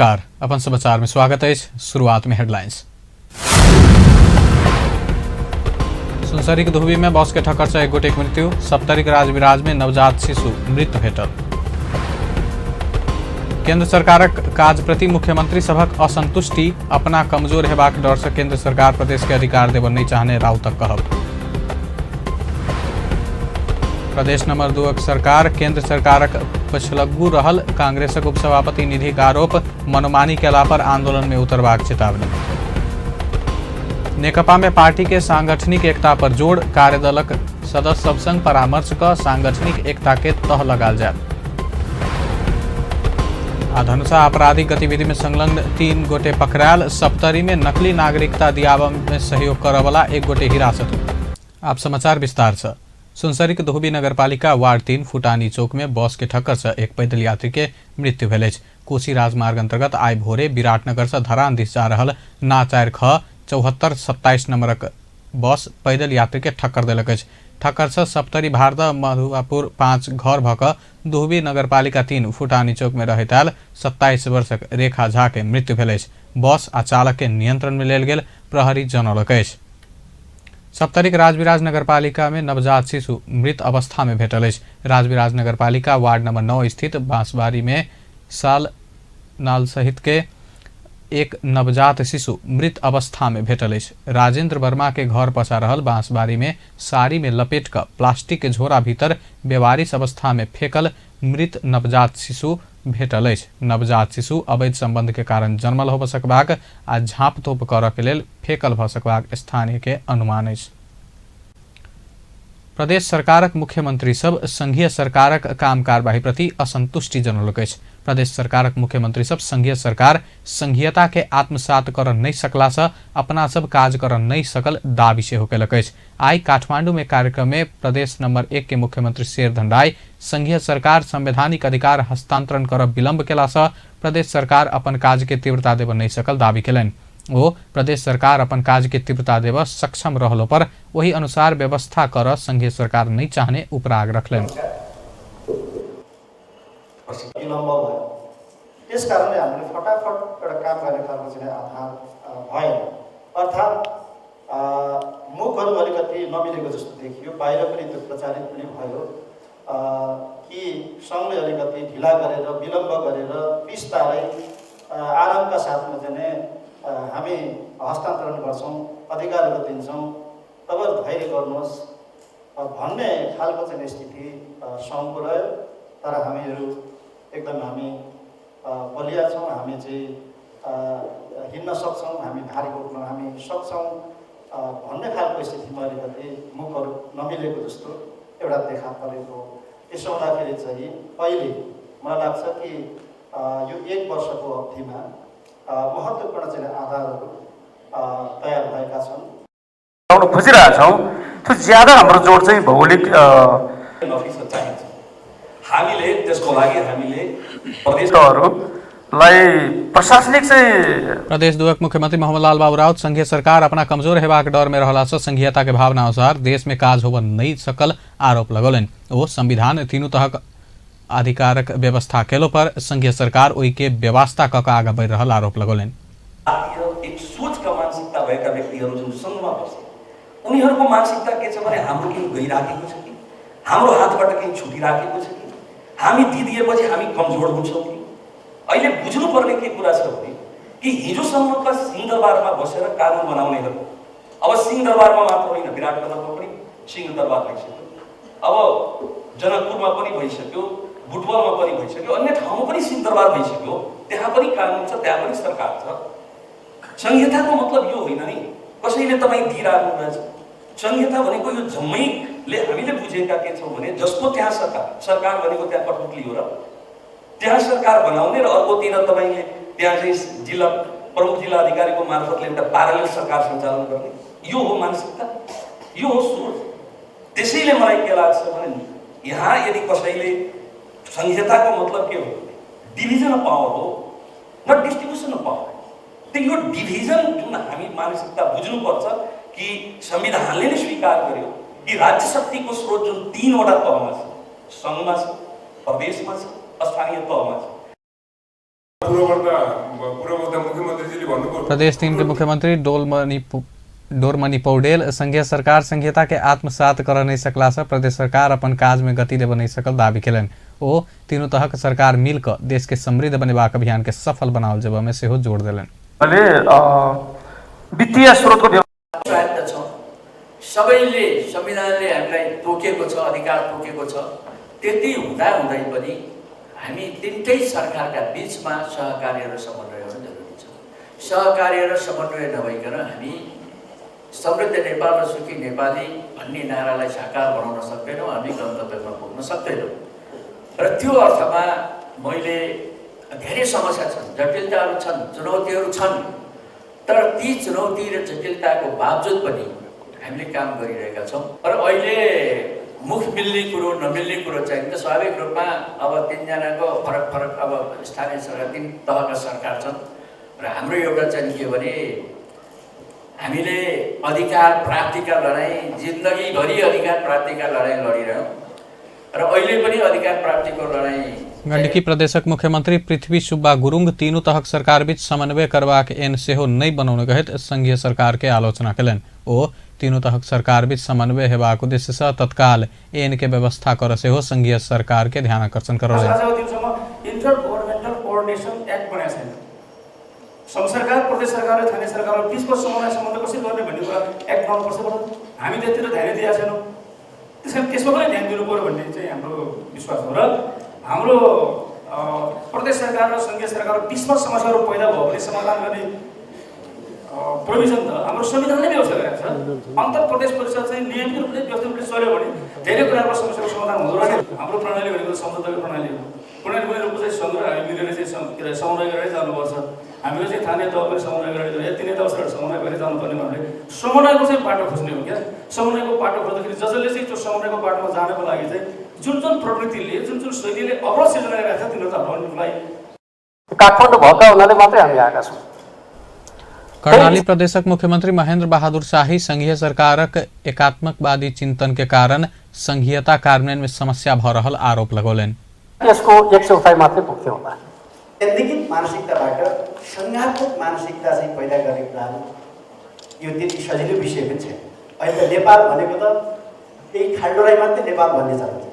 नमस्कार, अपन समाचार में स्वागत है। शुरुआत में हेडलाइंस। सुनसरीक धोबी में बस के ठक्कर से एक गोटे मृत्यु। सप्तरीक राजविराज में नवजात शिशु मृत भेटल। केंद्र सरकारक काज प्रति मुख्यमंत्री सभक असंतुष्टि। अपना कमजोर हेबाक डर से केंद्र सरकार प्रदेश के अधिकार देबऽ नहीं चाहने राउतक कहब। प्रदेश नंबर 2 सरकार केंद्र सरकारक पछलग्गू रहल कांग्रेसक उपसभापति निधिक आरोप। मनोमानी केला पर आंदोलन में उतरबाक चेतावनी। नेकपा में पार्टी के सांगठनिक एकता पर जोड़। कार्यदलक सदस्य सब संग परामर्श क सांगठनिक एकता के तह लगाल जायत। आ धनुषा आपराधिक गतिविधि में संलग्न 3 गोटे पकड़ायल। सप्तरी में नकली नागरिकता दियाबऽ में सहयोग करऽ वाला 1 गोटे हिरासत में। आप समाचार विस्तार से। सुनसरीक धोबी नगरपालिका वार्ड 3 फुटानी चौक में बस के ठक्कर से एक पैदल यात्री के मृत्यु भेल अछि। कोसी राजमार्ग अंतर्गत आइ भोरे विराटनगर से धरान दिस जा रहल ना 4 ख 7427 नंबरक बस पैदल यात्री के ठक्कर देलक अछि। ठक्कर से सप्तरी भारत मधुआपुर 5 घर भऽ कऽ दुहबी नगरपालिका 3 फुटानी चौक में रहैत आयल 27 वर्षक रेखा झा के मृत्यु भेल अछि। बस आ चालक के नियंत्रण में लेल गेल प्रहरी जनौलक अछि। सप्तरीक राजविराज नगरपालिका में नवजात शिशु मृत अवस्था में भेटल अछि। राजविराज नगरपालिका वार्ड नंबर 9 स्थित बांसबाड़ी में साल नाल सहित के एक नवजात शिशु मृत अवस्था में भेटल अछि। राजेंद्र वर्मा के घर पचा रहल बांसबाड़ी में साड़ी में लपेट कऽ प्लास्टिक के झोरा भीतर बेवारिस अवस्था में फेकल मृत नवजात शिशु भेटल अछि। नवजात शिशु अवैध संबंध के कारण जन्मल होबऽ सकबाक आ झाँप तोप करऽ के लेल फेकल भऽ सकबाक स्थानीय के अनुमान अछि। प्रदेश सरकारक मुख्यमंत्री सब संघीय सरकारक काम कारबाही प्रति असंतुष्टि जनौलक अछि। प्रदेश सरकारक मुख्यमंत्री सब संघीय सरकार संघीयता के आत्मसात करऽ नहि सकला से अपना सब काज करऽ नहि सकल दावी सेहो केलक अछि। आइ काठमांडू में कार्यक्रम में प्रदेश नंबर 1 के मुख्यमंत्री शेरधन राय संघीय सरकार संवैधानिक अधिकार हस्तांतरण करऽ विलंब केला से प्रदेश सरकार अपन काज के तीव्रता देबऽ नहि सकल दावी केलनि। ओ प्रदेश सरकार अपन काज के तीव्रता देबऽ सक्षम रहलो पर ओहि अनुसार व्यवस्था करऽ संघीय सरकार नहि चाहने उपराग रखलनि। विलम्ब भयो, त्यस कारणले हामीले फटाफट एउटा काम गर्ने खालको चाहिँ आधार भएन। अर्थात् मुखहरू अलिकति नमिलेको जस्तो देखियो, बाहिर पनि त्यो प्रचारित पनि भयो कि सङ्घले अलिकति ढिला गरेर विलम्ब गरेर बिस्तारै आरामका साथमा चाहिँ हामी हस्तान्तरण गर्छौँ, अधिकारहरू दिन्छौँ, तपाईँहरू धैर्य गर्नुहोस् भन्ने खालको चाहिँ स्थिति सङ्घको रह्यो। तर हामीहरू एकदम हामी बलिया छौँ, हामी चाहिँ हिँड्न सक्छौँ, हामी भारी बोक्न हामी सक्छौँ भन्ने खालको स्थितिमा अलिकति मुखहरू नमिलेको जस्तो एउटा देखा परेको। यसो हुँदाखेरि चाहिँ अहिले मलाई लाग्छ कि यो 1 वर्षको अवधिमा महत्त्वपूर्ण चाहिँ आधारहरू तयार भएका छन्। खोजिरहेछौँ त्यो ज्यादा हाम्रो जोड चाहिँ भौगोलिक नफिसद चाहिन्छ। हामीले त्यसको लागि हामीले प्रदेशहरूलाई प्रशासनिक चाहिँ प्रदेश 2 मुख्यमंत्री मोहम्मद लाल बाबू राउत संघीय सरकार अपना कमजोर हेबाक डर में रहला से संघीयता के भावना अनुसार देश में काज होबऽ नहीं सकल आरोप लगौलनि। ओ संविधान तीनू तहक अधिकारक व्यवस्था केलो पर संघीय सरकार ओहि के व्यवस्था कऽ के आगा बढ़ि रहल आरोप लगौलनि। एक सोचका मानसिकता भएका व्यक्तिहरू जुन सङ्घमा बसे उनीहरूको मानसिकता के छ भने हाम्रो केही गइराखेको छ कि, हाम्रो हातबाट केही छुटिराखेको छ कि, हामी दिइदिएपछि हामी कमजोर हुन्छौँ कि। अहिले बुझ्नुपर्ने के कुरा छ भने कि हिजोसम्मका सिंहदरबारमा बसेर कानुन बनाउनेहरू अब सिंहदरबारमा मात्र होइन, विराटनगरमा पनि सिंहदरबार भइसक्यो, अब जनकपुरमा पनि भइसक्यो, बुटवलमा पनि भइसक्यो, अन्य ठाउँमा पनि सिंहदरबार भइसक्यो, त्यहाँ पनि कानुन छ, त्यहाँ पनि सरकार छ। संहिताको मतलब यो होइन नि कसैले तपाईँ दिइराख्नु रहेछ। संहिता भनेको यो जम्मैले हामीले बुझेका के छौँ भने जसको त्यहाँ सरकार, सरकार भनेको त्यहाँ कठपुतली हो र त्यहाँ सरकार बनाउने र अर्कोतिर तपाईँले त्यहाँ चाहिँ जिल्ला प्रमुख जिल्ला अधिकारीको मार्फतले एउटा प्यारालल सरकार सञ्चालन गर्ने, यो हो मानसिकता, यो हो सोच। त्यसैले मलाई के लाग्छ भने यहाँ यदि कसैले संहिताको मतलब के हो भने डिभिजन अफ पावर हो, not distribution of power. त्यो यो डिभिजन जुन हामी मानसिकता बुझ्नुपर्छ कि संविधानले नै स्वीकार गर्यो कि राज्य शक्तिको स्रोत जुन 3वटा तहमा छ, सङ्घमा छ, प्रदेशमा छ, स्थानीय तहमा छ। पूर्ववक्ता मुख्यमन्त्रीजीले भन्नुभयो। प्रदेश 3 के मुख्यमंत्री डोरमणि पौडेल संघीय सरकार संघीयता के आत्मसात कर नहीं सकला से प्रदेश सरकार अपन काज में गति देबऽ नहीं सकल दावी केलनि। ओ तीनू तहक सरकार मिल कऽ देश के समृद्ध बनेबाक अभियान के सफल बनाओल जेबा में सेहो जोर देलनि। वित्तीय स्रोतको स्वायत्त छौँ, सबैले संविधानले हामीलाई तोकेको छ, अधिकार तोकेको छ। त्यति हुँदा हुँदै पनि हामी तिनटै सरकारका बिचमा सहकार्य र समन्वय हुनु जरुरी छ। सहकार्य र समन्वय नभइकन हामी समृद्ध नेपाल र सुखी नेपाली भन्ने नारालाई साकार बनाउन सक्दैनौँ, हामी गन्तव्यमा पुग्न सक्दैनौँ। र त्यो अर्थमा मैले धेरै समस्या छन्, जटिलताहरू छन्, चुनौतीहरू छन्, तर ती चुनौती र जटिलताको बावजुद पनि हामीले काम गरिरहेका छौँ। र अहिले मुख मिल्ने कुरो नमिल्ने कुरो चाहिँ त स्वाभाविक रूपमा अब तिनजनाको फरक फरक अब स्थानीय सरकार तिन तहका सरकार छन् र हाम्रो एउटा चाहिँ के भने हामीले अधिकार प्राप्तिका लडाइँ जिन्दगीभरि अधिकार प्राप्तिका लडाइँ लडिरह्यौँ र अहिले पनि अधिकार प्राप्तिको लडाइँ। गण्डकी प्रदेशक मुख्यमंत्री पृथ्वी सुब्बा गुरुङ तीनू तहक सरकार बीच समन्वय करबाक एन सेहो नहि बनौने कहैत संघीय सरकार के आलोचना केलनि। ओ तीनू तहक सरकार बीच समन्वय हेबाक उद्देश्य से तत्काल एन के व्यवस्था कर सेहो संघीय सरकार के ध्यानाकर्षण करौलनि। आजको दिनसम्म इन्टर गभर्मेन्टल कोअर्डिनेसन एक्ट बनाएको छैन। सङ्घ सरकार, प्रदेश सरकार र स्थानीय सरकार बिचको समन्वय सम्बन्ध कसरी गर्ने भन्ने कुरा एक्ट बनाउनुपर्छ। हामी त्यतिर ध्यानै दिएका छैनौँ, त्यस कारण त्यसमा पनि ध्यान दिनु पऱ्यो भन्ने चाहिँ हाम्रो विश्वास हो। र हाम्रो प्रदेश सरकार र सङ्घीय सरकार बिचमा समस्याहरू पैदा भयो भने समाधान गर्ने प्रोभिजन त हाम्रो संविधानले व्यवस्था गरेको छ। अन्तर प्रदेश परिषद चाहिँ नियमित रूपले व्यवस्थित रूपले चल्यो भने धेरै कुराको समस्याको समाधान हुँदो रहेछ। हाम्रो प्रणाली भनेको सम्झौताको प्रणाली हो। प्रणाली रूपमा चाहिँ सङ्घ र हामी मिलेर चाहिँ समन्वय गरेरै जानुपर्छ। हामीले चाहिँ स्थानीय तह पनि समन्वय गरेर या तिनै तहबाट समन्वय गरेर जानुपर्ने भन्नाले समन्वयको चाहिँ बाटो खोज्ने हो क्या। समन्वयको बाटो खोज्दाखेरि जसले चाहिँ त्यो समन्वयको बाटोमा जानको लागि चाहिँ जुन जुन प्रवृत्तिले जुन जुन शैलीले अवरोध सिर्जना गरिरहेको छ तिनीहरू त हटाउनुको लागि काठमाडौँ भएका हुनाले मात्रै हामी आएका छौँ। कर्णाली प्रदेशक मुख्यमंत्री महेंद्र बहादुर शाही संघीय सरकारक एकात्मकवादी चिंतन के कारण संघीयता कार्यान्वयन में समस्या भ रहल आरोप लगौलनि। यसको 1/4 मात्रै पुग्थ्यो होला। त्यहाँदेखि मानसिकताबाट सङ्घात्मक मानसिकता चाहिँ पैदा गर्ने कुराहरू यो त्यति सजिलो विषय पनि छैन। अहिले त नेपाल भनेको त यही खाल्डोलाई मात्रै नेपाल भन्ने चलन छ।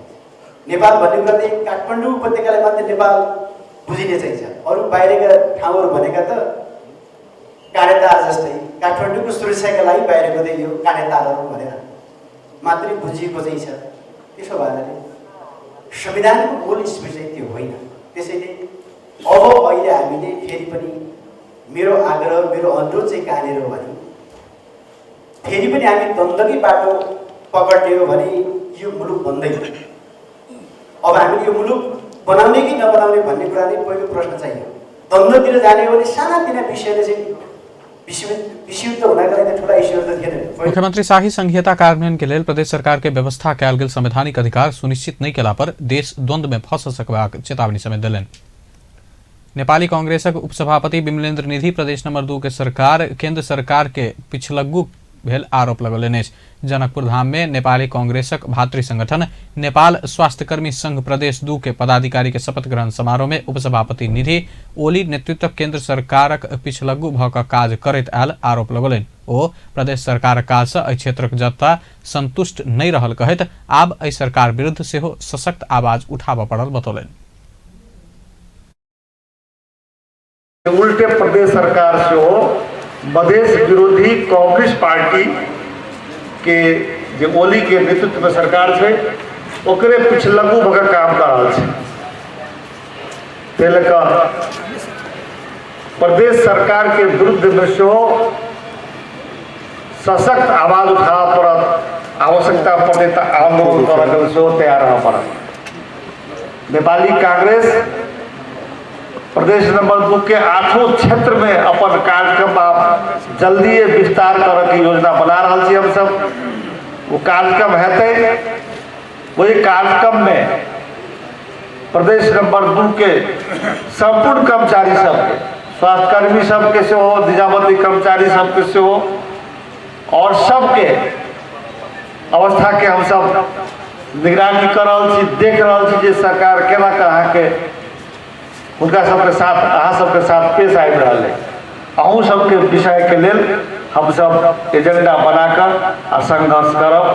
नेपाल भन्ने कुरा त काठमाडौँ उपत्यकालाई मात्रै नेपाल बुझिने चाहिँ छ। अरू बाहिरका ठाउँहरू भनेका त काँडेतार जस्तै काठमाडौँको सुरक्षाका लागि बाहिरको चाहिँ यो काँडेतारहरू भनेर मात्रै बुझिएको चाहिँ छ। त्यसो भएनाले संविधानको मूल स्पिरिट चाहिँ त्यो होइन। त्यसैले अब अहिले हामीले फेरि पनि मेरो आग्रह मेरो अनुरोध चाहिँ कहाँनिर हो भने फेरि पनि हामी द्वन्द्वकै बाटो पकड्ने हो भने यो मुलुक बन्दैन। अब हामीले यो मुलुक बनाउने कि नबनाउने भन्ने कुरा नै पहिलो प्रश्न चाहिँ हो। द्वन्द्वतिर जाने हो भने सानातिना विषयले चाहिँ विषयुक्त हुनका लागि त ठुला इस्युहरू त थिएन। मुख्यमंत्री शाही संघीयता कार्यान्वयन के लेल प्रदेश सरकार के व्यवस्था कयल गेल संवैधानिक अधिकार सुनिश्चित नहि केला पर देश द्वंद्व में फंस सकबाक चेतावनी समेत देलनि। नेपाली कांग्रेसक उपसभापति विमलेन्द्र निधि प्रदेश नंबर 2 के सरकार केंद्र सरकार के पिछलग्गू भेल आरोप लगौलनि अछि। जनकपुर धाम में नेपाली कांग्रेसक भातृ संगठन नेपाल स्वास्थ्यकर्मी संघ प्रदेश 2 के पदाधिकारी के शपथ ग्रहण समारोह में उपसभापति निधि ओली नेतृत्व केंद्र सरकारक पिछलग्गू भऽ कऽ काज करैत आयल आरोप लगौलनि। ओ प्रदेश सरकारक काज सँ एहि क्षेत्रक जनता संतुष्ट नहि रहल कहैत आब एहि सरकार विरुद्ध सेहो सशक्त आवाज उठाबऽ पड़ल बतौलनि। उल्टे प्रदेश सरकार सेहो मधेश विरोधी कम्युनिस्ट पार्टी के जे ओली के नेतृत्व में सरकार छै ओकरे पिछलग्गू भऽ कऽ काम कऽ रहल छै। ताहि लऽ कऽ प्रदेश सरकार के विरुद्ध में सेहो सशक्त आवाज उठाबऽ पड़त, आवश्यकता पड़तै तऽ आंदोलन करऽ के सेहो तैयार रहऽ पड़त। नेपाली कांग्रेस प्रदेश नंबर 2 के 8 क्षेत्र में अपन कार्यक्रम आप जल्दी विस्तार करऽ के योजना बना रहल छी हम सब। वो कार्यक्रम हेतै, वही कार्यक्रम में प्रदेश नंबर 2 के संपूर्ण कर्मचारी सबके, स्वास्थ्यकर्मी सबके सेहो, निजामती कर्मचारी सबके सेहो और सबके अवस्था के हम सब निगरानी कर रहल छी, देख रहल छी जे सरकार केना कऽ अहाँके हुनका सबके साथ अहाँ सबके साथ पेश आबि रहल अइ। अहूँ सबके विषयके लेल हमसब एजेंडा बनाकऽ आ संघर्ष करब।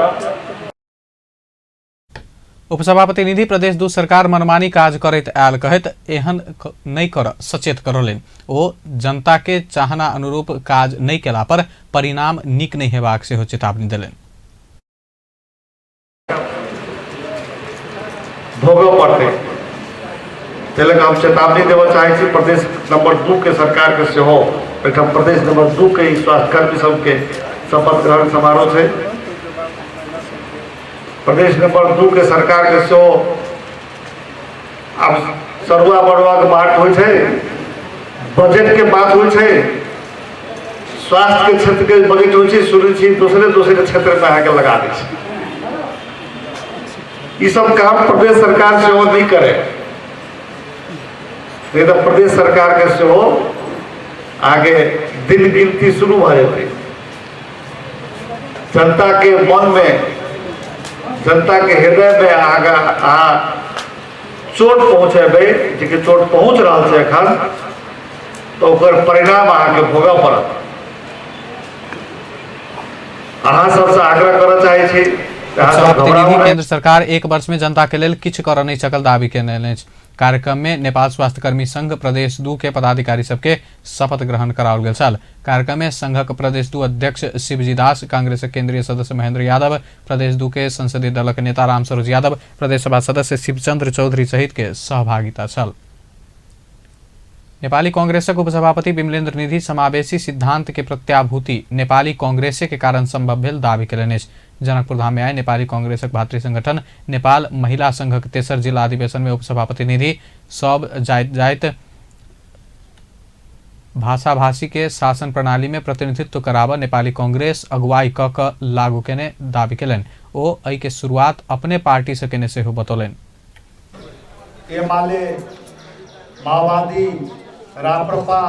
उपसभापति निधि प्रदेश 2 सरकार मनमानी काज करैत आयल कहैत एहन नहि कर सचेत करौलनि। ओ जनता के चाहना अनुरूप काज नहि केला पर परिणाम नीक नहि हेबाक सेहो चेतावनी देलनि। भोगऽ पड़तै, ताहि लऽ कऽ हम चेतावनी देबऽ चाहै छी प्रदेश नंबर 2 के सरकारके सेहो। एहिठाम प्रदेश नंबर 2 के ई स्वास्थ्यकर्मी सबके शपथ ग्रहण समारोह छै। प्रदेश नंबर 2 के सरकारके सेहो आब सरुआ बरुआके बात होइ छै, बजटके बात होइ छै, स्वास्थ्यके क्षेत्रके बजट होइ छै, सुनै छी दोसरे दोसरे क्षेत्रमे अहाँके लगा दै छै। ई सब काम प्रदेश सरकार सेहो नहि करे, नहि तऽ प्रदेश सरकारके सेहो अहाँके दिन गिनती शुरू भऽ जेतै। जनताके मनमे, जनताके हृदयमे अहाँके अहाँ चोट पहुँचेबै, जेकि चोट पहुँच रहल छै एखन, तऽ ओकर परिणाम अहाँके भोगऽ पड़त। अहाँ सबसँ आग्रह करऽ चाहै छी। सभापति निधि केंद्र सरकार 1 वर्ष में जनता के लेल किछु कर नहि सकल दावी केने अछि। कार्यक्रम में नेपाल स्वास्थ्यकर्मी संघ प्रदेश 2 के पदाधिकारी सबके शपथ ग्रहण कराओल गेल छल। कार्यक्रम में संघक प्रदेश 2 अध्यक्ष शिवजी दास, कांग्रेस केंद्रीय सदस्य महेंद्र यादव, प्रदेश 2 के संसदीय दलक नेता राम सरोज यादव, प्रदेश सभा सदस्य शिवचंद्र चौधरी सहित के सहभागिता छल। नेपाली कांग्रेसक उपसभापति विमलेन्द्र निधि समावेशी सिद्धांत के प्रत्याभूति नेपाली कांग्रेसे के कारण संभव भेल दावी केलनि अछि। जनकपुर धाम में आइ नेपाली कांग्रेसक भातृ संगठन नेपाल महिला संघक तेसर जिला अधिवेशन में उपसभापति निधि सब जाइत जाइत भाषाभाषी के शासन प्रणाली में प्रतिनिधित्व कराबऽ नेपाली कांग्रेस अगुवाई क क लागू केने दावी केलनि। ओ एहि के शुरुआत अपने पार्टी से केने सेहो बतौलनि। एमाले, माओवादी, राप्रपा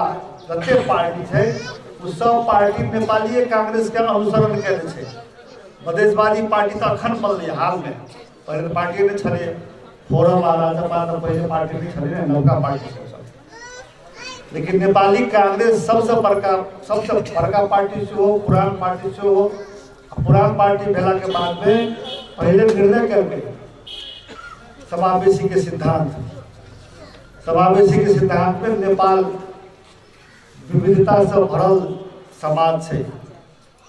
जते पार्टी छै ओ सब पार्टी नेपालीय कांग्रेस के अनुसरण केने छै। मधेशवादी पार्टी तऽ अखन बनलै हालमे, पहिले तऽ पार्टी नहि छलै। फोरम आ राजपा तऽ पहिले पार्टी नहि छलै ने, नवका पार्टी सब छलै। लेकिन नेपाली कांग्रेस सबसँ बड़का पार्टी सेहो, पुरान पार्टी सेहो। पुरान पार्टी भेलाके बादमे पहिले निर्णय केलकै समावेशी के सिद्धांत। समावेशी के सिद्धांत में नेपाल विविधता से भरल समाज छै।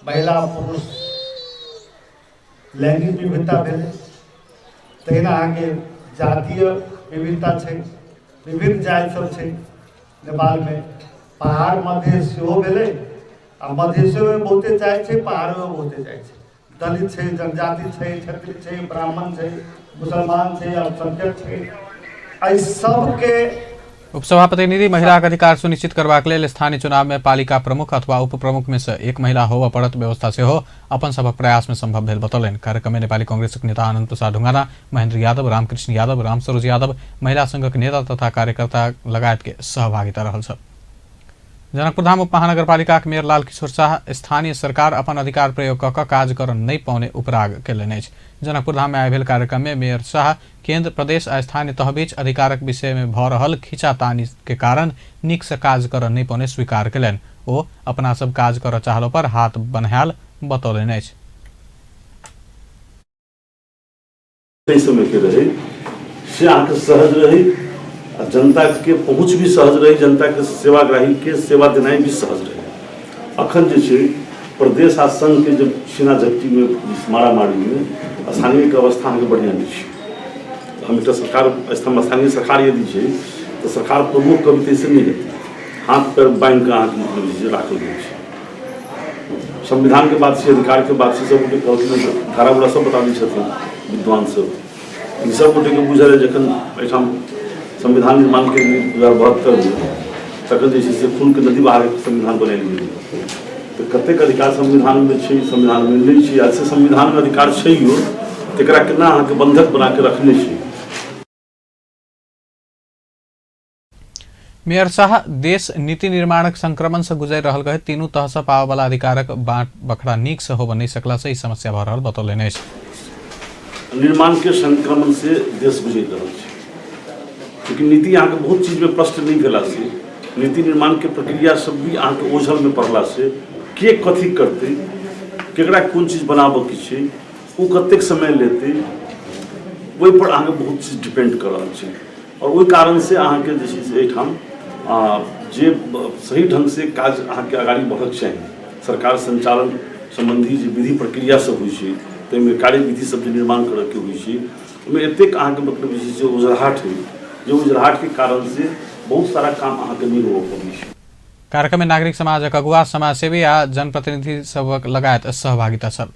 महिला पुरुष लैंगिक विविधता भेलै, तहिना अहाँके जातीय विविधता छै, विभिन्न जाति सब छै नेपालमे। पहाड़ मधेश सेहो भेलै, आ मधेशोमे बहुते जाति छै, पहाड़ोमे बहुते जाति छै। दलित छै, जनजाति छै, क्षेत्री छै, ब्राह्मण छै, मुसलमान छै, अल्पसंख्यक छै। एहि सबके उपसभापति निधि महिलाक अधिकार सुनिश्चित करबाक लेल स्थानीय चुनाव में पालिका प्रमुख अथवा उप प्रमुख में से एक महिला होबऽ पड़त व्यवस्था सेहो अपन सभक प्रयास में संभव भेल बतौलनि। कार्यक्रम में नेपाली कांग्रेसक नेता आनंद प्रसाद ढुंगाना, महेंद्र यादव, रामकृष्ण यादव, राम सरोज यादव, महिला संघक नेता तथा कार्यकर्ता लगायत के सहभागिता रहल छल। जनकपुरधाम उप महानगरपालिकाक मेयर लाल किशोर शाह स्थानीय सरकार अपन अधिकार प्रयोग कऽ कऽ काज कर नहि पौने उपराग केलनि अछि। जनकपुरधाम में आइ भेल कार्यक्रम में मेयर शाह केंद्र, प्रदेश आ स्थानीय तह बीच अधिकारक विषय में भऽ रहल खींचातानी के कारण नीक से काज कर नहि पौने स्वीकार केलनि। ओ अपना सब काज कर चाहलो पर हाथ बन्हायल बतौलनि अछि। ताहि समयके रहै से अहाँके सहज रहै आ जनताके पहुँच भी सहज रहै, जनताके सेवाग्राहीके सेवा देनाइ भी सहज रहै। अखन जे छै प्रदेश आ संघके जे छीना झपटीमे मारामारीमे स्थानीयके अवस्था अहाँके बढ़िआँ नहि छै। हम एकटा सरकार स्थानीय सरकार यदि छै तऽ सरकार प्रमुख कभी ताहिसँ नहि हेतै, हाथ पैर बान्हिकऽ अहाँके मतलब जे छै राखल गेल छै। संविधान के बात छै, अधिकार के बात छै, सब गोटे कहलखिन, धारा उरा सब बता दै छथिन विद्वान सब, ई सब गोटेके बुझल है। जखन एहिठाम संविधान निर्माण के लिए 2072 में तखन जे छै से खूनके नदी बहाके संविधान बनायल गेलै, तऽ कतेक अधिकार संविधानमे छै, संविधानमे नहि छै, आ से संविधानमे अधिकार छैयो तकरा केना अहाँके बंधक बनाके रखने छै। मेयर शाह देश नीति निर्माणक संक्रमण से गुजरि रहल कहैत तीनू तह से पाबऽ वाला अधिकारक बाँट बखरा नीक से होबऽ नहि सकला से ई समस्या भऽ रहल बतौलनि अछि। निर्माण के संक्रमण से देश गुजरि रहल छै। लेकिन नीति अहाँके बहुत चीजमे प्रश्न नहि भेलासँ, नीति निर्माणके प्रक्रिया सब भी अहाँके ओझलमे पड़लासँ, के कथी करतै, केकरा कोन चीज बनाबऽके छै, ओ कतेक समय लेतै, ओहिपर अहाँके बहुत चीज डिपेंड कऽ रहल छै। आओर ओहि कारणसँ अहाँके जे छै से एहिठाम जे सही ढङ्गसँ काज अहाँके अगाडि बढ़क चाही, सरकार सञ्चालन सम्बन्धी जे विधि प्रक्रिया सब होइ छै, ताहिमे कार्यविधि सब जे निर्माण करऽके होइ छै, ओहिमे एतेक अहाँके मतलब जे छै से ओझराहट हइ, जे ओझराहटके कारणसँ बहुत सारा काम अहाँके नहि होबऽ पबै छै। कार्यक्रम में नागरिक समाजक अगुआ, समाजसेवी आ जनप्रतिनिधि सबक लगायत सहभागिता छल।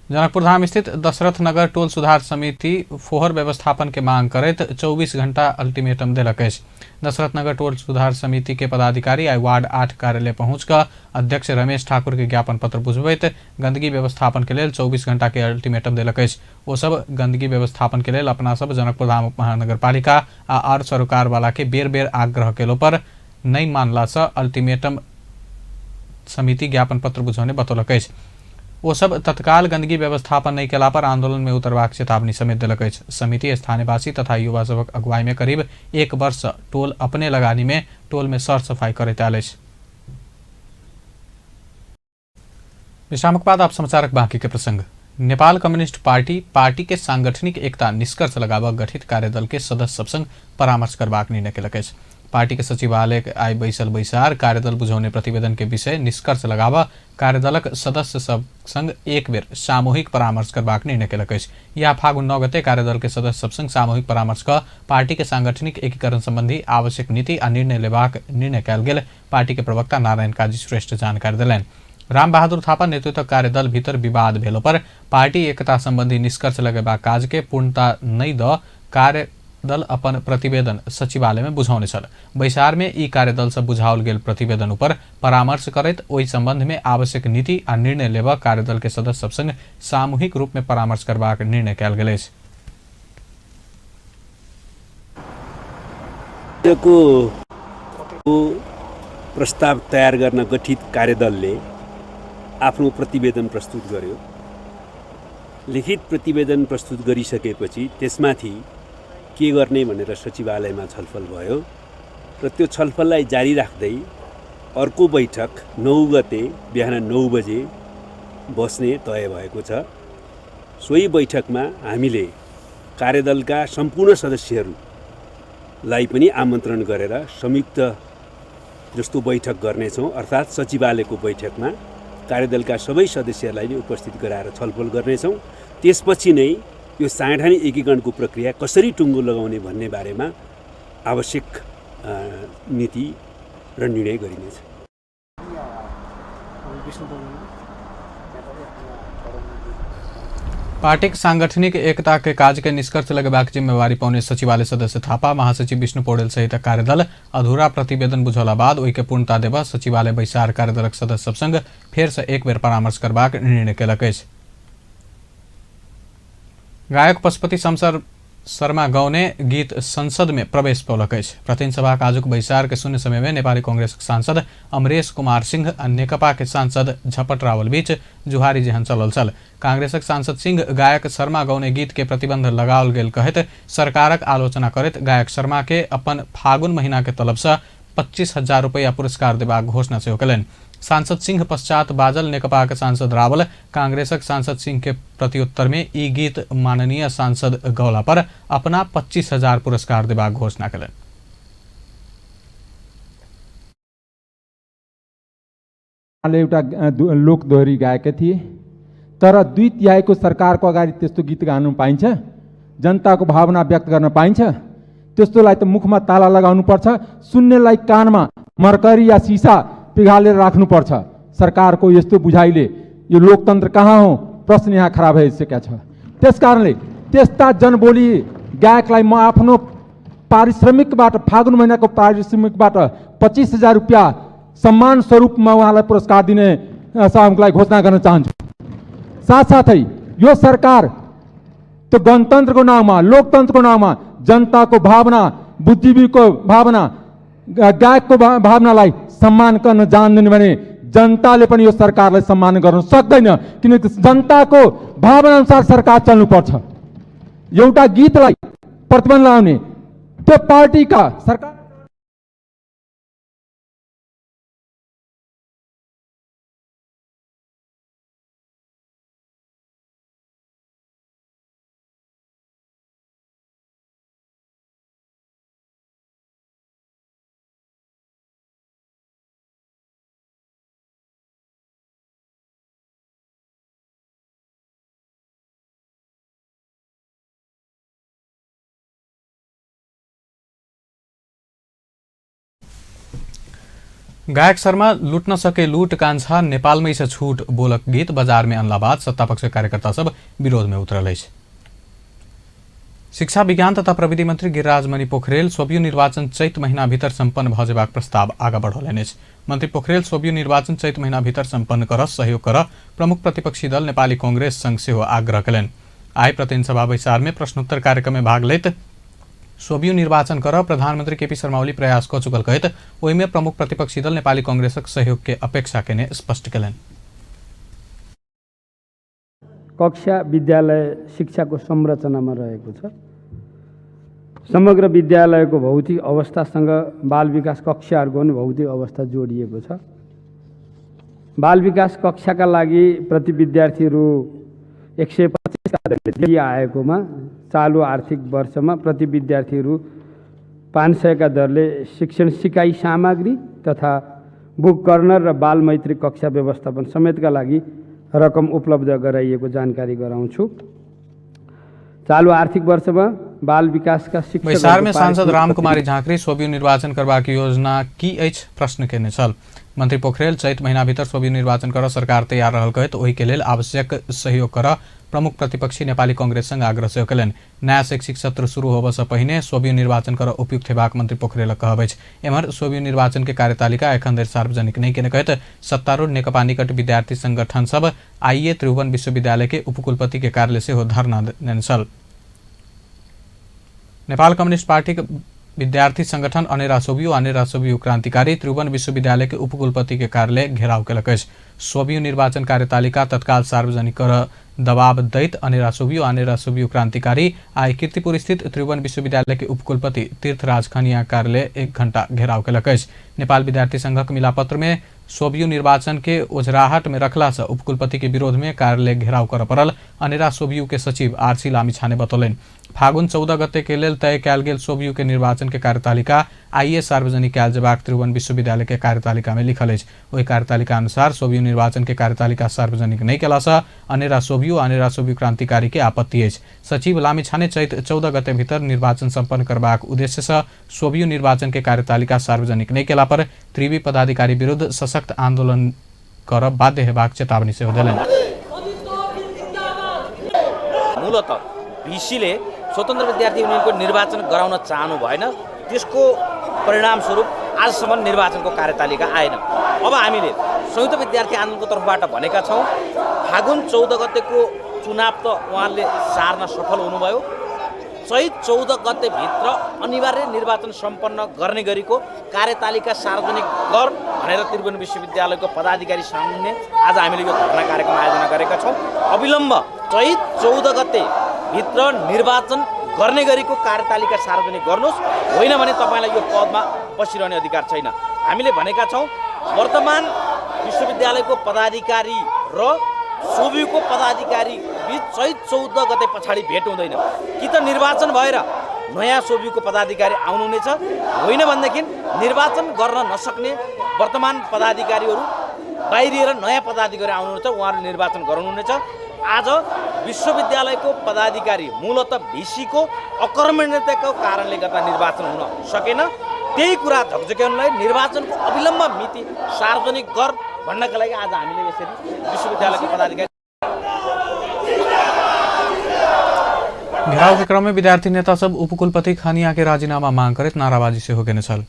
जनकपुर धाम स्थित दशरथ नगर टोल सुधार समिति फोहर व्यवस्थापन के मांग करैत 24 घंटा अल्टीमेटम देलक अछि। दशरथ नगर टोल सुधार समिति के पदाधिकारी आइ वार्ड 8 कार्यालय पहुंच कऽ अध्यक्ष रमेश ठाकुर के ज्ञापन पत्र बुझबैत गंदगी व्यवस्थापन के लेल 24 घंटा के अल्टीमेटम देलक अछि। ओ सब गंदगी व्यवस्थापन के लेल अपना सब जनकपुर धाम उपमहानगरपालिका आ आर सरोकार वाला के बेर बेर आग्रह केलो पर नहि मानला सँ अल्टीमेटम समिति ज्ञापन पत्र बुझौने बतौलक अछि। ओ सब तत्काल गंदगी व्यवस्थापन नहि केला पर आंदोलन में उतरबाक चेतावनी समेत देलक अछि। समिति स्थानीयवासी तथा युवा सभक अगुवाई में करीब 1 वर्ष सँ टोल अपने लगानी में टोल में सर सफाई करैत आयल अछि। विश्रामक बाद आप समाचारक बाकी के प्रसंग। नेपाल कम्युनिस्ट पार्टी पार्टी के सांगठनिक एकता निष्कर्ष लगाबऽ गठित कार्यदल के सदस्य सब संग परामर्श करबाक निर्णय केलक अछि। पार्टी के सचिवालय आइ बैसल बैसार कार्यदल बुझौने प्रतिवेदन के विषय निष्कर्ष लगाबऽ कार्यदलक सदस्य सब संग एक बेर सामूहिक परामर्श करबाक निर्णय केलक अछि। यह फागुन 9 गते कार्यदल के सदस्य सब संग सामूहिक परामर्श कऽ पार्टी के सांगठनिक एकीकरण संबंधी आवश्यक नीति आ निर्णय लेबाक निर्णय कयल गेल पार्टी के प्रवक्ता नारायण काजी श्रेष्ठ जानकारी देलनि। राम बहादुर थापा नेतृत्व कार्यदल भीतर विवाद भेलो पर पार्टी एकता संबंधी निष्कर्ष लगेबाक काज के पूर्णता नहि दऽ कार्यदल अपन प्रतिवेदन सचिवालय में बुझौने छल। बैसार में ई कार्यदल से बुझाओल गेल प्रतिवेदन ऊपर परामर्श करैत ओहि संबंध में आवश्यक नीति आ निर्णय लेबऽ कार्यदल के सदस्य सब संग सामूहिक रूप में परामर्श करबाक निर्णय कयल गेल अछि। को प्रस्ताव तयार गर्न गठित कार्यदलले आफ्नो प्रतिवेदन प्रस्तुत गर्यो। लिखित प्रतिवेदन प्रस्तुत गरिसकेपछि त्यसमाथि के गर्ने भनेर सचिवालयमा छलफल भयो र त्यो छलफललाई जारी राख्दै अर्को बैठक 9 गते बिहान 9 बजे बस्ने तय भएको छ। सोही बैठकमा हामीले कार्यदलका सम्पूर्ण सदस्यहरूलाई पनि आमन्त्रण गरेर संयुक्त जस्तो बैठक गर्नेछौँ, अर्थात् सचिवालयको बैठकमा कार्यदलका सबै सदस्यहरूलाई नै उपस्थित गराएर छलफल गर्नेछौँ। त्यसपछि नै यो सांगठनिक एकीकरणको प्रक्रिया कसरी टुङ्गो लगाउने भन्ने बारेमा आवश्यक नीति र निर्णय गरिनेछ। पार्टीक सांगठनिक एकता के काज के निष्कर्ष लगेबाक जिम्मेवारी पौने सचिवालय सदस्य थापा महासचिव विष्णु पौडेल सहित कार्यदल अधूरा प्रतिवेदन बुझौला बाद ओहि के पूर्णता देबऽ सचिवालय बैसार कार्यदलक सदस्य सब संग फेर से एक बेर परामर्श करबाक निर्णय केलक अछि। गायक पशुपति शमशेर शर्मा गौने गीत संसद में प्रवेश पौलक अछि। प्रतिनिधि सभाक आजुक बैसार के शून्य समय में नेपाली कांग्रेस सांसद अमरेश कुमार सिंह आ नेकपा के सांसद झपट रावल बीच जुहारी जेहन चलल छल। कांग्रेसक सांसद सिंह गायक शर्मा गौने गीत के प्रतिबंध लगाओल गेल कहैत सरकारक आलोचना करैत गायक शर्मा के अपन फागुन महीना के तलब से 25,000 रुपया पुरस्कार देबाक घोषणा सेहो कयलनि। सांसद सिंह पश्चात बाजल नेकपाक सांसद रावल कांग्रेसक सांसद सिंह के प्रत्युत्तर में ई गीत माननीय सांसद गौला पर अपना 25,000 पुरस्कार देबाक घोषणा कयलनि। एउटा लोक दोहोरी गाएका थिए, तर 2/3 सरकारको अगाडि त्यस्तो गीत गाउनु पाइन्छ? जनताको भावना व्यक्त गर्न पाइन्छ? त्यस्तोलाई त मुखमा ताला लगाउनुपर्छ, सुन्नेलाई कानमा मर्करी या सिसा पिघालेर राख्नुपर्छ। सरकारको यस्तो बुझाइले यो लोकतन्त्र कहाँ हो, प्रश्न यहाँ खडा भइसकेको छ। त्यसकारणले त्यस्ता जनबोली गायकलाई म आफ्नो पारिश्रमिकबाट, फागुन महिनाको पारिश्रमिकबाट 25,000 रुपियाँ सम्मान स्वरूपमा उहाँलाई पुरस्कार दिने सभामुखलाई घोषणा गर्न चाहन्छु। साथसाथै यो सरकार त्यो गणतन्त्रको नाउँमा, लोकतन्त्रको नाउँमा जनताको भावना, बुद्धिजीवीको भावना, गायकको भावनालाई सम्मान गर्न जान्दैन भने जनताले पनि यो सरकारलाई सम्मान गर्न सक्दैन, किनकि जनताको भावना अनुसार सरकार चल्नुपर्छ। एउटा गीतलाई प्रतिबन्ध लगाउने त्यो पार्टीका सरकार गायक शर्मा लुट्न सके लूट कान्छा नेपालमै छ छूट बोलक गीत बजार में अनला बाद सत्तापक्ष कार्यकर्ता सब विरोध में उतरल अछि। शिक्षा विज्ञान तथा प्रविधि मंत्री गिरिराज मणि पोखरेल सोभियो निर्वाचन चैत महीना भीतर सम्पन्न भऽ जेबाक प्रस्ताव आगा बढ़ौलनि अछि। मंत्री पोखरेल सोभियो निर्वाचन चैत महीना भीतर सम्पन्न कर सहयोग कर प्रमुख प्रतिपक्षी दल नेपाली कांग्रेस संग सेहो आग्रह कयलनि। आइ प्रतिनिधि सभा बैसार में प्रश्नोत्तर कार्यक्रम में भाग लैत सोभियो निर्वाचन कर प्रधानमंत्री केपी शर्मा ओली प्रयास कऽ चुकल कहैत ओहिमे प्रमुख प्रतिपक्षी दल नेपाली कांग्रेसक सहयोग के अपेक्षा केने स्पष्ट कयलनि। कक्षा विद्यालय शिक्षाको संरचनामा रहेको छ। समग्र विद्यालयको भौतिक अवस्थासँग बाल विकास कक्षाहरूको पनि भौतिक अवस्था जोडिएको छ। बाल विकास कक्षाका लागि प्रति विद्यार्थी रु 125 आएकोमा चालु आर्थिक वर्षमा प्रति विद्यार्थी रु 500 का दरले शिक्षण सिकाइ सामग्री तथा बुक कर्नर र बाल मैत्री कक्षा व्यवस्थापन समेतका लागि रकम उपलब्ध गराइएको जानकारी गराउँछु। चालु आर्थिक वर्षमा बाल विकासका शिक्षक बैसार में सांसद रामकुमारी झाँक्री सोभियो निर्वाचन करबाक योजना की अछि प्रश्न केने छल। मंत्री पोखरेल चैत महीना भीतर सोभियो निर्वाचन कर सरकार तैयार रहल कहैत ओहि के लेल आवश्यक सहयोग कर प्रमुख प्रतिपक्षी नेपाली कांग्रेस संग आग्रह सेहो कयलनि। नया शैक्षिक सत्र शुरू होबय सँ पहिने सोभियो निर्वाचन कर उपयुक्त हेबाक मंत्री पोखरेलक कहब अछि। एम्हर सोभियो निर्वाचन के कार्यतालिका एखन धरि सार्वजनिक नहि केने कहैत सत्तारूढ़ नेकपा निकट विद्यार्थी संगठन सब आइए त्रिभुवन विश्वविद्यालय के उपकुलपति के कार्यालय सेहो धरना देने छल। नेपाल कम्युनिस्ट पार्टी के विद्यार्थी संगठन अनेरा सोभियो अनेरा सोभियो क्रांतिकारी त्रिभुवन विश्वविद्यालय के उपकुलपति के कार्यालय घेराव केलक अछि। सोभियो निर्वाचन कार्यतालिका तत्काल सार्वजनिक कर दबाव दैत अनेरा सोभियो क्रांतिकारी आइ कीर्तिपुर स्थित त्रिभुवन विश्वविद्यालय के उपकुलपति तीर्थराज खनिया कार्यालय 1 घंटा घेराव केलक अछि। नेपाल विद्यार्थी संघक मिलापत्र में सोभियो निर्वाचन के ओझराहट में रखला से उपकुलपति के विरोध में कार्यालय घेराव कर पड़ल अनेरा सोभियो के सचिव आरसी लामिछाने बतौलनि। फागुन 14 गते के लेल तय कयल गेल सोभियो के निर्वाचन के कार्यतालिका आइए सार्वजनिक कयल जेबाक त्रिभुवन विश्वविद्यालय के कार्यतालिका में लिखल अछि। ओहि कार्यतालिका अनुसार सोभियो निर्वाचन के कार्यतालिका सार्वजनिक नहि कयला सँ अनेरा सोभियो अनेरा सोभियो क्रांतिकारी के आपत्ति अछि। सचिव लामिछाने चैत 14 गते भीतर निर्वाचन सम्पन्न करबाक उद्देश्य सँ सोभियो निर्वाचन के कार्यतालिका सार्वजनिक नहि कयला पर त्रिवी पदाधिकारी विरुद्ध सशक्त आंदोलन कर बाध्य हेबाक चेतावनी सेहो देलनि। मूलतः भिसीले स्वतन्त्र विद्यार्थी युनियनको निर्वाचन गराउन चाहनु भएन, त्यसको परिणामस्वरूप आजसम्म निर्वाचनको कार्यतालिका आएन। अब हामीले संयुक्त विद्यार्थी आन्दोलनको तर्फबाट भनेका छौँ, फागुन 14 गतेको चुनाव त उहाँले सार्न सफल हुनुभयो, चैत 14 गतेभित्र अनिवार्य निर्वाचन सम्पन्न गर्ने गरीको कार्यतालिका सार्वजनिक गर भनेर त्रिभुवन विश्वविद्यालयको पदाधिकारी सामुन्ने आज हामीले यो धरना कार्यक्रम आयोजना गरेका छौँ। अविलम्ब चैत 14 गतेभित्र निर्वाचन गर्ने गरीको कार्यतालिका सार्वजनिक गर्नुहोस्, होइन भने तपाईँलाई यो पदमा बसिरहने अधिकार छैन। हामीले भनेका छौँ, वर्तमान विश्वविद्यालयको पदाधिकारी र सोभियोको पदाधिकारी बीच चैत 14 गते पछाडि भेट हुँदैन। कि त निर्वाचन भएर नयाँ सोभियोको पदाधिकारी आउनुहुनेछ, होइन भनेदेखि निर्वाचन गर्न नसक्ने वर्तमान पदाधिकारीहरू बाहिरिएर नयाँ पदाधिकारी आउनुहुनेछ, उहाँहरू निर्वाचन गराउनुहुनेछ। आज विश्वविद्यालयको पदाधिकारी मूलत भिसीको अकर्मण्यताको कारणले गर्दा निर्वाचन हुन सकेन। त्यही कुरा झकझक्याउनलाई निर्वाचनको अविलम्ब मिति सार्वजनिक गर भन्नका लागि आज हामीले यसरी विश्वविद्यालयको पदाधिकारी घेराव के क्रम में विद्यार्थी नेता सब उपकुलपति खनिया के राजीनामा मांग करैत नाराबाजी सेहो केने छल।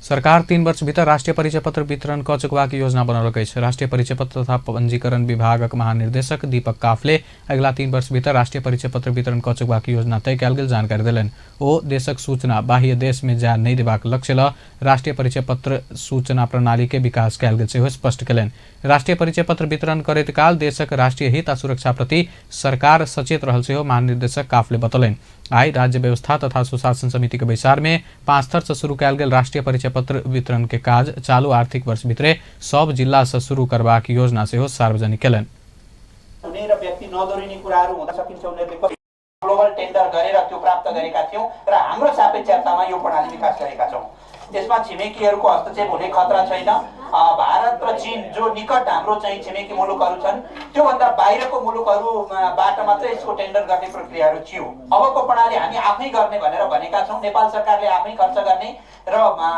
सरकार 3 वर्ष भीतर राष्ट्रिय परिचय पत्र वितरण क चुकबाक योजना बनौलक अछि। राष्ट्रिय परिचय पत्र तथा पंजीकरण विभागक महानिर्देशक दीपक काफले अगिला 3 वर्ष भीतर राष्ट्रिय परिचय पत्र वितरण क चुकबाक योजना तय कयल गेल जानकारी देलनि। ओ देशक सूचना बाह्य देश में जाय नहि देबाक लक्ष्य ल राष्ट्रिय परिचय पत्र सूचना प्रणाली के विकास कयल गेल सेहो स्पष्ट कयलनि। राष्ट्रिय परिचय पत्र वितरण करैत काल देशक राष्ट्रिय हित आ सुरक्षा प्रति सरकार सचेत रहल सेहो महानिर्देशक काफले बतौलनि। आइ राज्य व्यवस्था तथा सुशासन समिति के बैसार में 5 थर से शुरू कयल गेल राष्ट्रीय परिचय पत्र वितरण के काज चालू आर्थिक वर्ष भितरे सब जिल्ला से शुरू करबाक योजना सेहो सार्वजनिक केलनि। हुने र व्यक्ति नदोरिने कुराहरू हुन सकिन्छ। उनीहरूले ग्लोबल टेन्डर गरेर त्यो प्राप्त गरेका थियौँ र हाम्रो सापेक्षतामा यो प्रणाली विकास गरेका छौँ। त्यसमा छिमेकीहरूको हस्तक्षेप हुने खतरा छैन। भारत र चीन जो निकट हाम्रो चाहिँ छिमेकी मुलुकहरू छन् त्योभन्दा बाहिरको मुलुकहरूबाट मात्रै यसको टेन्डर गर्ने प्रक्रियाहरू थियो। अबको प्रणाली हामी आफै गर्ने भनेर भनेका छौँ। नेपाल सरकारले आफै खर्च गर्ने र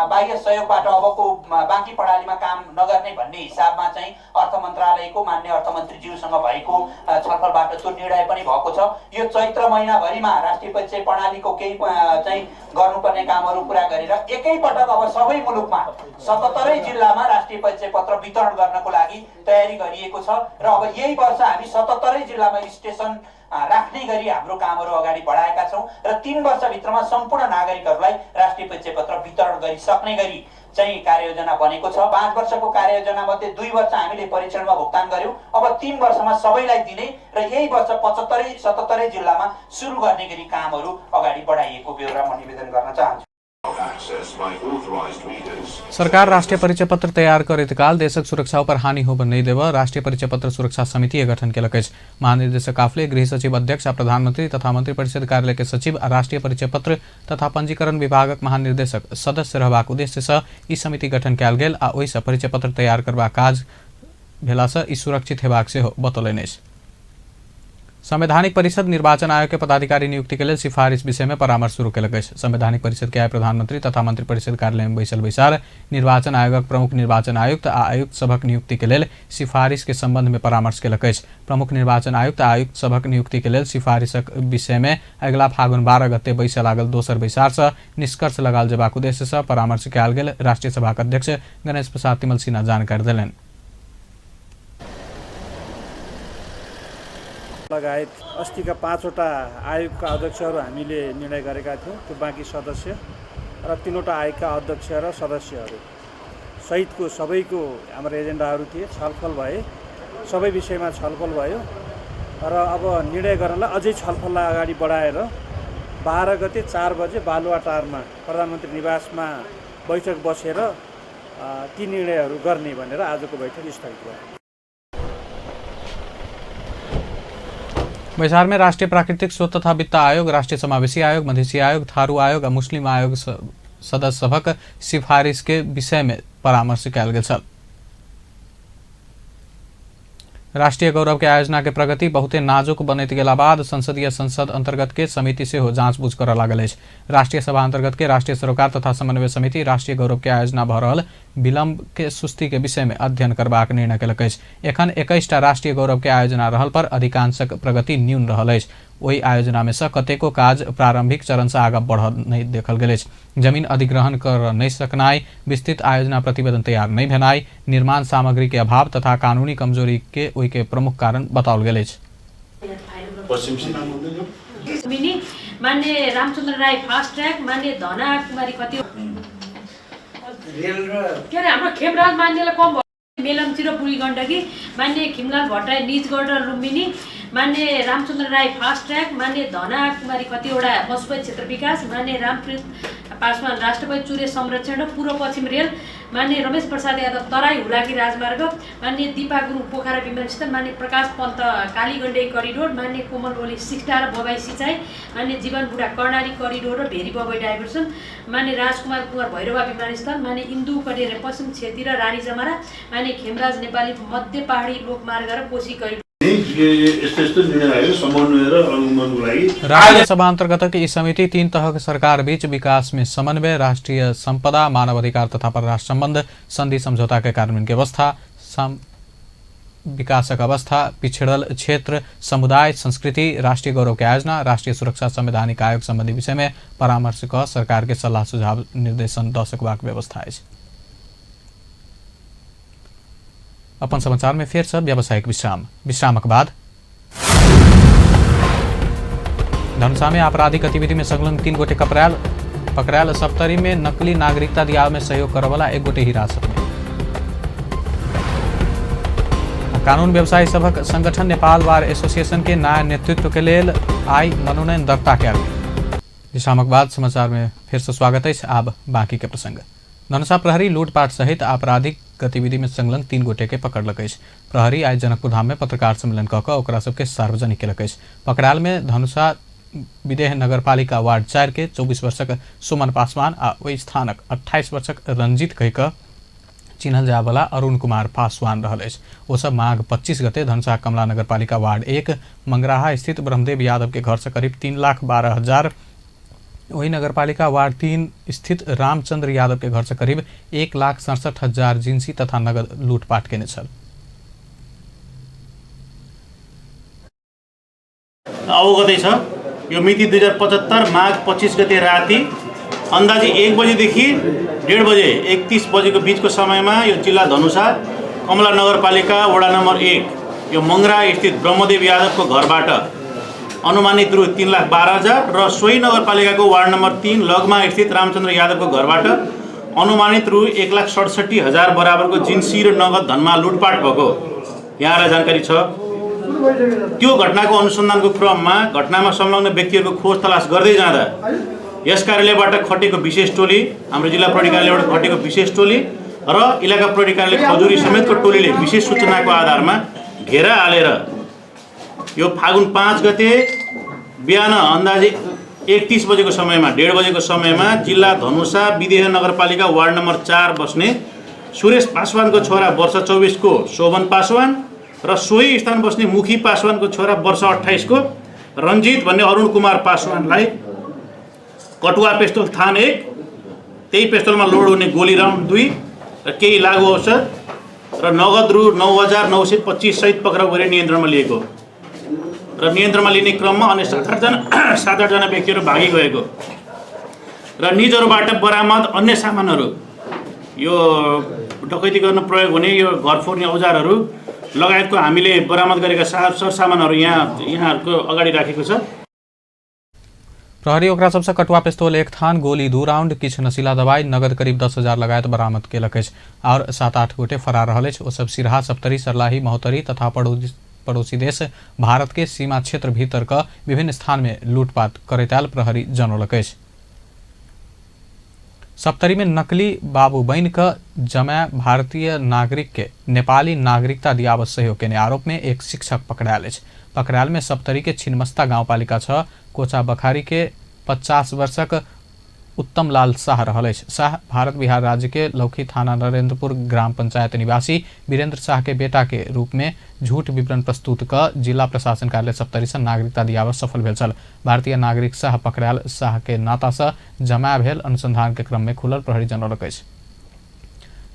बाह्य सहयोगबाट अबको बाँकी प्रणालीमा काम नगर्ने भन्ने हिसाबमा चाहिँ अर्थ मन्त्रालयको मान्य अर्थमन्त्रीज्यूसँग भएको छलफलबाट त्यो निर्णय पनि भएको छ। यो चैत्र महिनाभरिमा राष्ट्रिय परिचय प्रणालीको केही चाहिँ गर्नुपर्ने कामहरू पुरा गरेर एकैपटक अब सबै मुलुकमा 77 जिल्लामा राष्ट्रिय परिचय पत्र वितरण गर्नको लागि तयारी गरिएको छ र अब यही वर्ष हामी 77 जिल्लामा स्टेसन राख्ने गरी हाम्रो कामहरू अगाडि बढाएका छौँ र 3 वर्षभित्रमा सम्पूर्ण नागरिकहरूलाई राष्ट्रिय परिचय पत्र वितरण गरिसक्ने गरी चाहिँ कार्ययोजना बनेको छ। 5 वर्षको कार्ययोजना मध्ये 2 वर्ष हामीले परीक्षणमा भुक्तान गर्यौँ। अब 3 वर्षमा सबैलाई दिने र यही वर्ष 75-77 जिल्लामा सुरु गर्ने गरी कामहरू अगाडि बढाइएको बेहोरा म निवेदन गर्न चाहन्छु। सरकार राष्ट्रिय परिचय पत्र तैयार करैत काल देशक सुरक्षा पर हानि होबय नहि देब राष्ट्रिय परिचय पत्र सुरक्षा समिति गठन केलक अछि। महानिर्देशक काफले गृह सचिव अध्यक्ष आ प्रधानमंत्री तथा मंत्रिपरिषद कार्यालय के सचिव आ राष्ट्रिय परिचय पत्र तथा पंजीकरण विभागक महानिर्देशक सदस्य रहबाक उद्देश्य से ई समिति गठन कयल गेल आ ओहिसँ परिचय पत्र तैयार करबाक काज भेलासँ ई सुरक्षित हेबाक सेहो बतौलनि अछि। संवैधानिक परिषद निर्वाचन आयोग के पदाधिकारी नियुक्ति के लेल सिफारिश विषय में परामर्श शुरू केलक अछि। संवैधानिक परिषद के आइ प्रधानमंत्री तथा मंत्रिपरिषद कार्यालय में बैसल बैसार निर्वाचन आयोगक प्रमुख निर्वाचन आयुक्त आ आयुक्त सभक नियुक्ति के लेल सिफारिश के संबंध में परामर्श केलक अछि। प्रमुख निर्वाचन आयुक्त आ आयुक्त सभक नियुक्ति के लेल सिफारिशक विषय में अगिला फागुन 12 गते बैसऽ लागल दोसर बैसार से निष्कर्ष लगाल जेबाक उद्देश्य से परामर्श कयल गेल राष्ट्रीय सभाक अध्यक्ष गणेश प्रसाद तिमल सिन्हा जानकारी देलनि। लगायत अस्तिका 5वटा आयोगका अध्यक्षहरू हामीले निर्णय गरेका थियौँ। त्यो बाँकी सदस्य र 3वटा आयोगका अध्यक्ष र सदस्यहरू सहितको सबैको हाम्रो एजेन्डाहरू थिए। छलफल भए, सबै विषयमा छलफल भयो र अब निर्णय गर्नलाई अझै छलफललाई अगाडि बढाएर 12 गते 4 बजे बालुवाटारमा प्रधानमन्त्री निवासमा बैठक बसेर ती निर्णयहरू गर्ने भनेर आजको बैठक स्थगित भयो। बैसार में राष्ट्रीय प्राकृतिक स्रोत तथा वित्त आयोग, राष्ट्रीय समावेशी आयोग, मधेसी आयोग, थारू आयोग आ मुस्लिम आयोग सदस्य सभक सिफारिश के विषय में परामर्श कयल गेल छल। राष्ट्रीय गौरव के आयोजना के प्रगति बहुते नाजुक बनैत गेला बाद संसदीय संसद अंतर्गत के समिति सेहो जाँच बुझ करऽ लागल अछि। राष्ट्रीय सभा अंतर्गत के राष्ट्रीय सरोकार तथा समन्वय समिति राष्ट्रीय गौरव के आयोजना भऽ रहल विलंब के सुस्ती के विषय में अध्ययन करबाक निर्णय केलक अछि। एखन 21टा राष्ट्रीय गौरव के आयोजना रहल पर अधिकांशक प्रगति न्यून रहल अछि। ओहि आयोजना में से कतेको काज प्रारंभिक चरण से आगाँ बढ़ल नहि देखल गेल अछि। जमीन अधिग्रहण कर नहि सकनाइ, विस्तृत आयोजना प्रतिवेदन तैयार नहि भेनाइ, निर्माण सामग्री के अभाव तथा कानूनी कमजोरी के ओहि के प्रमुख कारण बताओल गेल अछि। मान्य रामचन्द्र राई फास्ट ट्र्याक, मान्य धना कुमारी कति के अरे हाम्रो खेमराज मान्यलाई कम भयो, मेलम्ची र बुढी गण्डकी, मान्य खिमलाल भट्टराई निजगढ र लुम्बिनी, मान्य रामचन्द्र राई फास्ट ट्र्याक, मान्य धना कुमारी कतिवटा पशुपति क्षेत्र विकास, मान्य रामप्रीत पासवान राष्ट्रपति चुरे संरक्षण र पूर्व पश्चिम रेल, मान्य रमेश प्रसाद यादव तराई हुलाकी राजमार्ग, मान्य दिपा गुरुङ पोखरा विमानस्थल, मान्य प्रकाश पन्त कालीगण्डकी करिडोर, मान्य कोमल ओली सिक्टा र बबाई सिँचाइ, मान्य जीवन बुढा कर्णाली करिडोर र भेरी बबाई डाइभर्सन, मान्य राजकुमार कुँवर भैरवा विमानस्थल, मान्य इन्दु कडेर पश्चिम क्षेत्री र रानी जमारा, मान्य खेमराज नेपाली मध्य पहाडी लोकमार्ग र कोशी करिडोर। राष्ट्रीय सभा अंतर्गत ई समिति 3 तहक सरकार बीच विकास में समन्वय, राष्ट्रीय संपदा, मानव अधिकार तथा परराष्ट्र संबंध, संधि समझौता के कार्यान्वयन की अवस्था, विकासक अवस्था, पिछड़ल क्षेत्र, समुदाय, संस्कृति, राष्ट्रीय गौरव के आयोजना, राष्ट्रीय सुरक्षा संवैधानिक आयोग संबंधी विषय में परामर्श क सरकार के सलाह सुझाव निर्देशन दऽ सकबाक व्यवस्था अछि। अपन समाचार में फेर सब व्यावसायिक विश्राम। विश्रामक बाद धनुषा में आपराधिक गतिविधि में संलग्न 3 गोटे पकड़ायल। सप्तरी में नकली नागरिकता दियावे में सहयोग करवला 1 गोटे हिरासत में। कानून व्यवसायी सभक संगठन नेपाल बार एसोसिएशन के नया नेतृत्व के लेल आइ मनोनयन दर्ता कयल गेल। विश्रामक बाद समाचार में फिर से स्वागत अछि। आब बाकी के प्रसंग। धनुषा प्रहरी लूटपाट सहित आपराधिक गतिविधि में संलग्न 3 गोटे के पकड़लक अछि। प्रहरी आइ जनकपुर धाम में पत्रकार सम्मेलन कऽ कऽ ओकरा सबके सार्वजनिक केलक अछि। पकड़ायल में धनुषा विदेह नगरपालिका वार्ड 4 के 24 वर्षक सुमन पासवान आ ओहि स्थानक 28 वर्षक रंजीत कहि कऽ चिन्हल जायवला अरुण कुमार पासवान रहल अछि। ओसभ माघ 25 गते धनुषा कमला नगरपालिका वार्ड 1 मंगराहा स्थित ब्रह्मदेव यादव के घर से करीब 3,12,000, वही नगरपालिका वार्ड 3 स्थित रामचंद्र यादव के घर से करीब 1,67,000 जिन्सी तथा नगद लूटपाट केने छल। अवगतै छ, यो मिति 2075 माघ 25 गते राति अन्दाजी 1 बजेदेखि 1:30 बजे 1:30 बजेको बिचको समयमा यो जिल्ला धनुषा कमला नगरपालिका वडा नम्बर 1 यो मंगरा स्थित ब्रह्मदेव यादवको घरबाट अनुमानित रु 3,12,000 र सोही नगरपालिकाको वार्ड नम्बर 3 लगमा स्थित रामचन्द्र यादवको घरबाट अनुमानित रु 1,67,000 बराबरको जिन्सी र नगद धनमा लुटपाट भएको यहाँलाई जानकारी छ। त्यो घटनाको अनुसन्धानको क्रममा घटनामा संलग्न व्यक्तिहरूको खोज तलास गर्दै जाँदा यस कार्यालयबाट खटेको विशेष टोली, हाम्रो जिल्ला प्रहरी कार्यालयबाट खटेको विशेष टोली र इलाका प्रहरी कार्यालय खजुरी समेतको टोलीले विशेष सूचनाको आधारमा घेरा हालेर यो फागुन 5 गते बिहान अन्दाजे 1:30 बजेको समयमा 1:30 बजेको समयमा जिल्ला धनुषा विदेह नगरपालिका वार्ड नम्बर 4 बस्ने सुरेश पासवानको छोरा वर्ष 24 को शोभन पासवान र सोही स्थान बस्ने मुखी पासवानको छोरा वर्ष 28 को रञ्जित भन्ने अरुण कुमार पासवानलाई कटुवा पेस्तोल थान 1, त्यही पेस्तोलमा लोड हुने गोली राउन्ड 2 र केही लागु औषध र नगद रु 9,925 सहित पक्राउ गरी नियन्त्रणमा लिएको र नियन्त्रणमा लिने क्रममा अन्य 7-8 जना व्यक्तिहरू भागी गएको र निजहरूबाट बरामद अन्य सामानहरू, यो डकैती गर्न प्रयोग हुने यो घर फोर्ने औजारहरू लगायतको हामीले बरामद गरेका सरसामानहरू यहाँहरूको अगाडि राखेको छ। प्रहरी ओकरा सबसँ कटुआ पिस्तौल 1 थान, गोली 2 राउंड, किछु नशीला दवाई, नगद करीब 10,000 लगायत बरामद केलक अछि। और 7-8 गोटे फरार रहल अछि। ओसब सिरहा, सप्तरी, सर्लाही, महोत्तरी तथा पड़ोसी देश भारत के सीमा क्षेत्र भीतर का विभिन्न स्थान में लूटपाट करैत आयल प्रहरी जनौलक अछि। सप्तरी में नकली बाबू बनि कऽ जमा भारतीय नागरिक के नेपाली नागरिकता दियाबऽ सहयोग केने आरोप में एक शिक्षक पकड़ायल अछि। पकड़ायल में सप्तरी के छिन्मस्ता गाउँपालिका 6 कोचा बखारी के 50 वर्षक उत्तम लाल शाह रहल अछि। शाह भारत बिहार राज्य के लौकी थाना नरेंद्रपुर ग्राम पंचायत निवासी वीरेंद्र शाह के बेटा के रूप में झूठ विवरण प्रस्तुत कऽ जिला प्रशासन कार्यालय सप्तरी से नागरिकता दियाबऽ सफल भेल छल। भारतीय नागरिक शाह पकड़ायल शाह के नाता से जमा भेल अनुसंधान के क्रम में खुलल प्रहरी जनौलक अछि।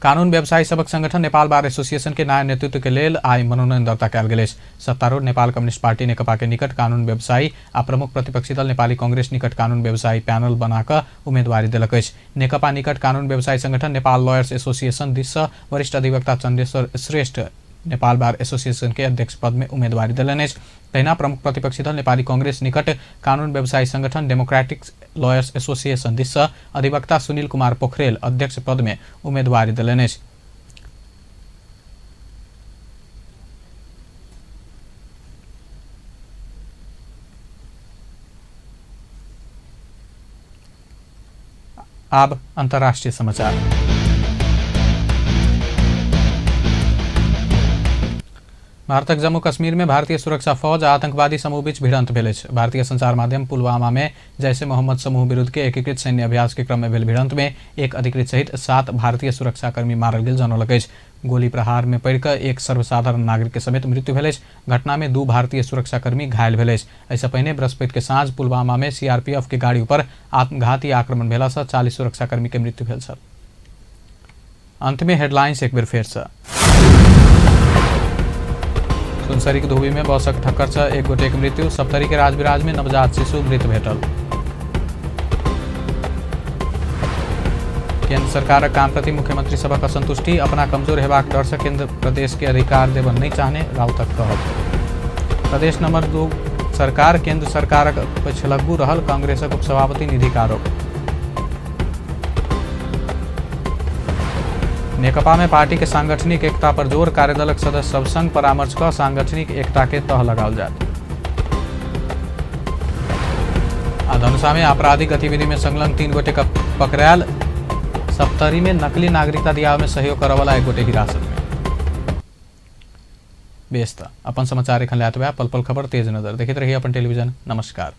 कानून व्यवसायी सबक संगठन नेपाल बार एसोसिएशन के नया नेतृत्व के लेल आइ मनोनयन दर्ता कयल गेल अछि। सत्तारूढ़ नेपाल कम्युनिस्ट पार्टी नेकपा के निकट कानून व्यवसायी आ प्रमुख प्रतिपक्षी दल नेपाली कांग्रेस निकट कानून व्यवसायी पैनल बनाकऽ उम्मेदवारी देलक अछि। नेकपा निकट कानून व्यवसायी संगठन नेपाल लॉयर्स एसोसिएशन दिस सँ वरिष्ठ अधिवक्ता चण्डेश्वर श्रेष्ठ नेपाल बार एसोसिएशन के अध्यक्ष पद में उम्मेदवारी देलनि अछि। तहिना प्रमुख प्रतिपक्षी दल नेपाली कांग्रेस निकट कानून व्यवसायी संगठन डेमोक्रेटिक लॉयर्स एसोसिएशन दिस सँ अधिवक्ता सुनील कुमार पोखरेल अध्यक्ष पद में उम्मेदवारी देलनि अछि। आब अंतर्राष्ट्रीय समाचार। भारतक जम्मू कश्मीर में भारतीय सुरक्षा फौज आ आतंकवादी समूह बीच भिड़ंत भेल अछि। भारतीय संचार माध्यम पुलवामा में जैश ए मोहम्मद समूह विरुद्ध के एकीकृत सैन्य अभ्यास के क्रम में भेल भिड़ंत में एक अधिकृत सहित 7 भारतीय सुरक्षाकर्मी मारल गेल जनौलक अछि। गोली प्रहार में पड़ि कऽ एक सर्वसाधारण नागरिक के समेत मृत्यु भेल अछि। घटना में 2 भारतीय सुरक्षाकर्मी घायल भेल अछि। एहिसँ पहिने बृहस्पति के साँझ पुलवामा में सीआरपीएफ के गाड़ी पर आत्मघाती आक्रमण भेला सँ 40 सुरक्षाकर्मी के मृत्यु भेल छल। अंत में हेडलाइंस एक बेर फेर सँ। सुनसरी के धोबी में बसक ठक्कर से एक गोटे के मृत्यु। सप्तरी के राजविराज में नवजात शिशु मृत भेटल। केंद्र सरकारक काम प्रति मुख्यमंत्री सभक असंतुष्टि। अपना कमजोर हेबाक डर से केंद्र प्रदेश के अधिकार देबऽ नहीं चाहने राउतक कहब। प्रदेश नंबर 2 सरकार केंद्र सरकारक पछलग्गू रहल कांग्रेसक उपसभापति निधि का आरोप। नेकपा में पार्टी के सांगठनिक एकता पर जोर। कार्यदलक सदस्य सब संग परामर्श कऽ सांगठनिक एकता के तह लगाओल जायत। आ धनुषा में आपराधिक गतिविधि में संलग्न 3 गोटे पकड़ायल। सप्तरी में नकली नागरिकता दियावे में सहयोग करवला 1 गोटे हिरासत में। बेस त अपन समाचार एखन लायत पल पल खबर तेज नजर देखैत रहिए अपन टेलीविजन। नमस्कार।